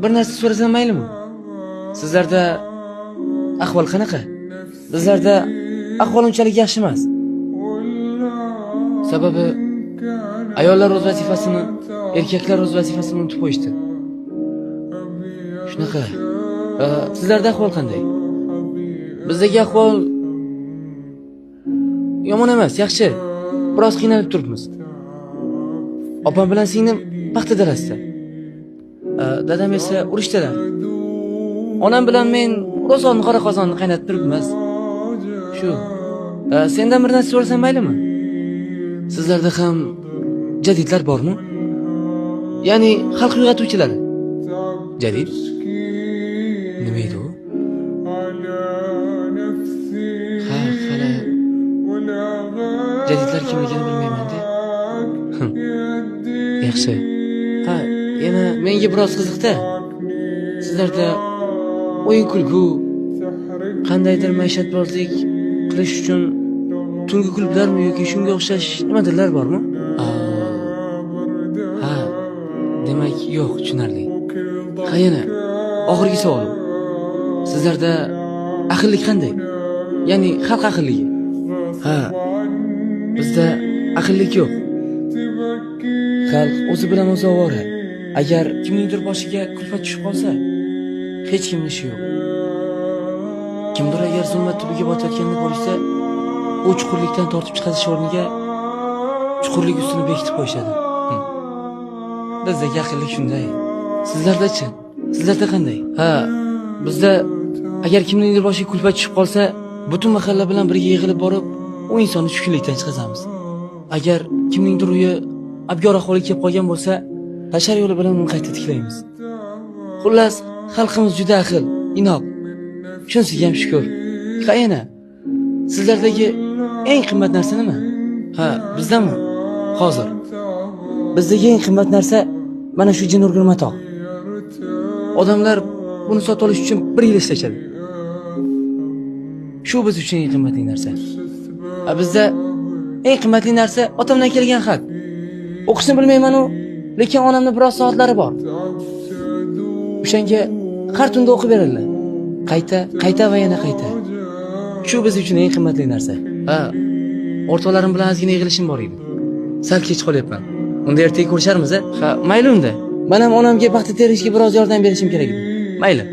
Bir narsa so'rasam maylimi? Sizlarda ahvol qanaqa? Bizlarda ahvol unchalik yaxshi emas. Sababi ayollar o'z vazifasini, erkaklar o'z vazifasini unutib qo'yishdi. Shunaqa. Sizlarda ahvol qanday? Bizdagi ahvol yomon emas, yaxshi. Biroz qiynalib turibmiz. Opam bilan singlim paxta dalasida. Dadam esa urushdalar. Onam bilan men ro'zg'orni qora qozonni qaynatib turibmiz. Shu. Sendan bir narsa so'rasam maylimi? Sizlarda ham jadidlar bormi? Ya'ni xalq uyg'otuvchilari. Jadid? Nima edi u? Ha, hali jadidlar kimligini bilmayman-da. Yaxshi. Ha, yana menga biroz qiziqda. Sizlarda o'yin kulgu, qandaydir maishatbozlik qilish uchun tungi klublarmi yoki shunga o'xshash nimadirlar bormi? Ha, demak yo'q, tushunarli. Ha, yana oxirgi savolim. Sizlarda ahillik qanday? Ya'ni xalq ahilligi. Ha, bizda ahillik yo'q. Xalq o'zi bilan o'zi ovora. Agar kimningdir boshiga kulfat tushib qolsa, hech kimning ishi yo'q. Kimdir agar zulmat tubiga botayotganini ko'rishsa, u chuqurlikdan tortib chiqarish o'rniga chuqurlik ustini bekitib qo'yishadi. Bizdagi ahillik shunday. Sizlarda-chi? Sizlarda qanday? Ha, bizda agar kimningdir boshiga kulfat tushib qolsa, butun mahalla bilan birga yig'ilib borib, u insonni tushkunlikdan chiqazamiz. Agar kimningdir uyi abgor ahvolga kelib qolgan bo'lsa, hashar yo'li bilan uni qayta tiklaymiz. Xullas, xalqimiz juda ahil, inoq. Shunisiga ham shukur. Ha, yana sizlardagi eng qimmat narsa nima? Ha, bizdami? Hozir. Bizdagi eng qimmat narsa mana shu jin urgur matoh. Odamlar buni sotib olish uchun bir yil ishlashadi. Shu biz uchun eng qimmatli narsa. A bizda eng qimmatli narsa otamdan kelgan xat. O'qishni bilmayman-u, lekin onamni biroz soatlari bor. O'shanga har tunda o'qib beradilar. Qayta, qayta va yana qayta. Shu biz uchun eng qimmatli narsa. Ha, o'rtoqlarim bilan ozgina yig'ilishim bor edi. Sal kech qolyapman. Unda ertaga ko'risharmiz, a? Ha, mayli unda. Men ham onamga paxta terishga biroz yordam berishim kerak edi. Mayli.